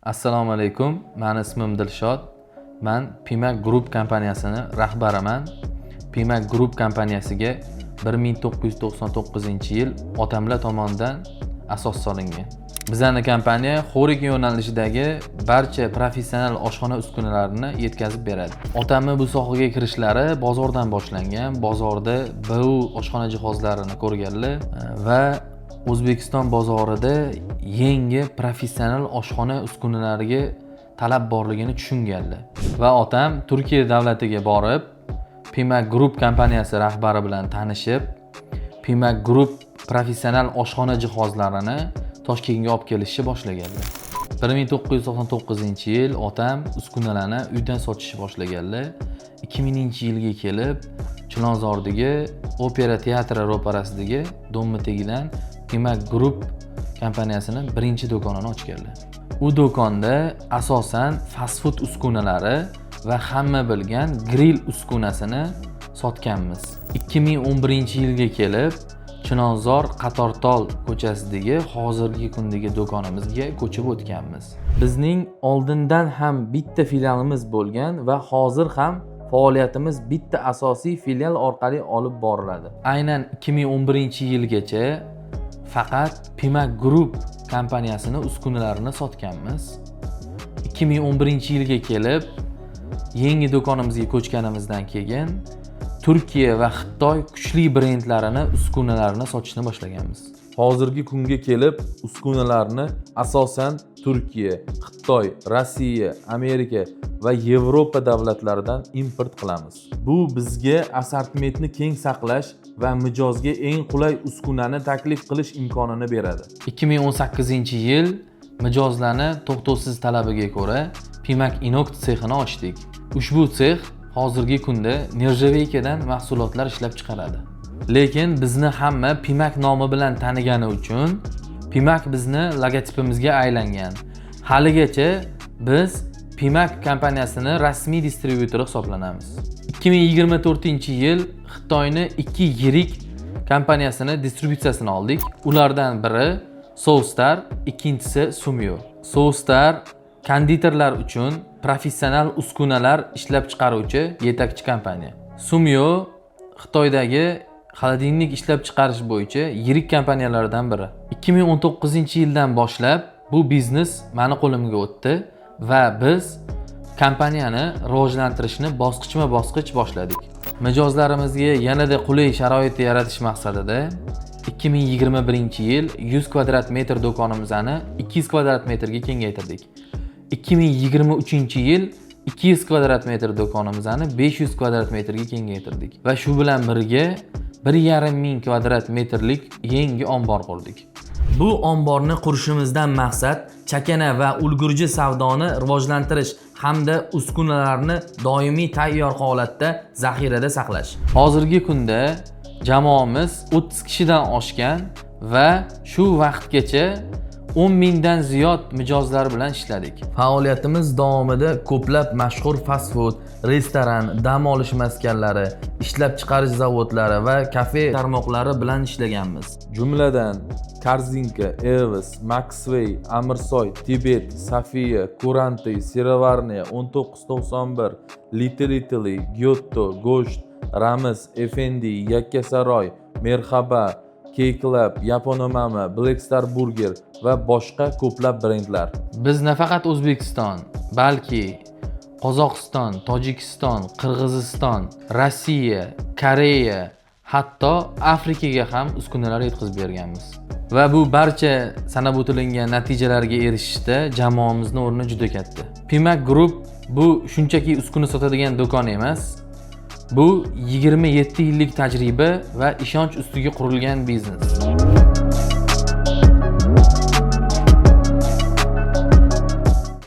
Assalomu alaykum, mani ismim Dilshod. Man Pimak Group kompaniyasini rahbariman. Pimak Group kompaniyasiga 1999-yil otamlar tomonidan asos solingan. Bizani kompaniya HoReCa yo'nalishidagi barcha professional oshxona uskunalarini yetkazib beradi. Otamni bu sohaga kirishlari bozordan boshlangan. Bozorda bu oshxona jihozlarini ko'rganlar va O'zbekiston bozorida yangi professional oshxona uskunalariga talab borligini tushunganlar. Va otam Turkiya davlatiga borib, Pimak Group kompaniyasi rahbari bilan tanishib, Pimak Group professional oshxona jihozlarini Toshkentga olib kelishni boshlaganlar. 1999-yil otam uskunalarni uydan sotishni boshlaganlar. 2000-yilga kelib Chilonzordagi opera teatri ro'parasidagi domni tagidan Pimak Group kompaniyasini birinchi do'konini ochganlar. U do'konda asosan fast food uskunalari va hamma bilgan grill uskunasini sotganmiz. 2011-yilga kelib Chilonzor Qatortol ko'chasidagi hozirgi kundagi do'konimizga ko'chib o'tganmiz. Bizning oldindan ham bitta filialimiz bo'lgan va hozir ham faoliyatimiz bitta asosiy filial orqali olib boriladi. Aynan 2011-yilgacha faqat Pimak Group kompaniyasini uskunalarini sotganmiz. 2011-yilga kelib yangi do'konimizga ko'chganimizdan keyin Turkiya va Xitoy kuchli brendlarini uskunalarini sotishni boshlaganmiz. Hozirgi kunga kelib uskunalarni asosan Turkiya, Xitoy, Rossiya, Amerika va Yevropa davlatlaridan import qilamiz. Bu bizga assortimentni keng saqlash va mijozga eng qulay uskunani taklif qilish imkonini beradi. 2018-yil mijozlarni to'xtovsiz talabiga ko'ra Pimak Inox sexini ochdik. Ushbu sex hozirgi kunda нержавейка dan mahsulotlar ishlab chiqaradi. Lekin bizni hamma Pimak nomi bilan tanigani uchun Pimak bizni logotipimizga aylangan. Haligacha biz Pimak kompaniyasini rasmiy distribyutori hisoblanamiz. 2024-yil Xitoyni ikki yirik kompaniyasini distributsiyasini oldik. Ulardan biri Sowstar, ikkinchisi Sumyo. Sowstar konditerlar uchun professional uskunalar ishlab chiqaruvchi yetakchi kompaniya. Sumyo Xitoydagi холодильник ishlab chiqarish bo'yicha yirik kompaniyalardan biri. 2019-yildan boshlab bu biznes mani qo'limga o'tdi va biz kompaniyani rivojlantirishni bosqichma-bosqich boshladik. Mijozlarimizga yanada qulay sharoit yaratish maqsadida 2021-yil 100 kvadrat metr do'konimizni 200 kvadrat metrga kengaytirdik. 2023-yil 200 kvadrat metr do'konimizni 500 kvadrat metrga kengaytirdik va shu bilan birga 1,5 ming kvadrat metrlik yangi ombor qurdik. Bu omborni qurishimizdan maqsad chakana va ulgurji savdoni rivojlantirish hamda uskunalarni doimiy tayyor holatda zaxirada saqlash. Hozirgi kunda jamoamiz 30 kishidan oshgan va shu vaqtgacha 10 mingdan ziyod mijozlar bilan ishladik. Faoliyatimiz davomida ko'plab mashhur fast food, restoran, dam olish maskanlari, ishlab chiqarish zavodlari va kafe tarmoqlari bilan ishlaganmiz. Jumladan, Korzinka, Evos, Maxway, Amirsoy, Tibet, Safiya, Kuranti, Сыроварня, 1991, Little Italy, Giotto, Go'sht, Ramiz, Efendi, Yakkasaroy, Merhaba, K-Club, Yaponomama, Black Star Burger va boshqa ko'plab brendlar. Biz nafaqat O'zbekiston, balki Qozog'iston, Tojikiston, Qirg'iziston, Rossiya, Koreya, hatto Afrikaga ham uskunalar yetkazib berganmiz. Va bu barcha sanab o'tilingan natijalarga erishishda jamoamizni o'rni juda katta. Pimak Group bu shunchaki uskuna sotadigan do'kon emas. Bu 27 yillik tajriba va ishonch ustiga qurilgan biznes.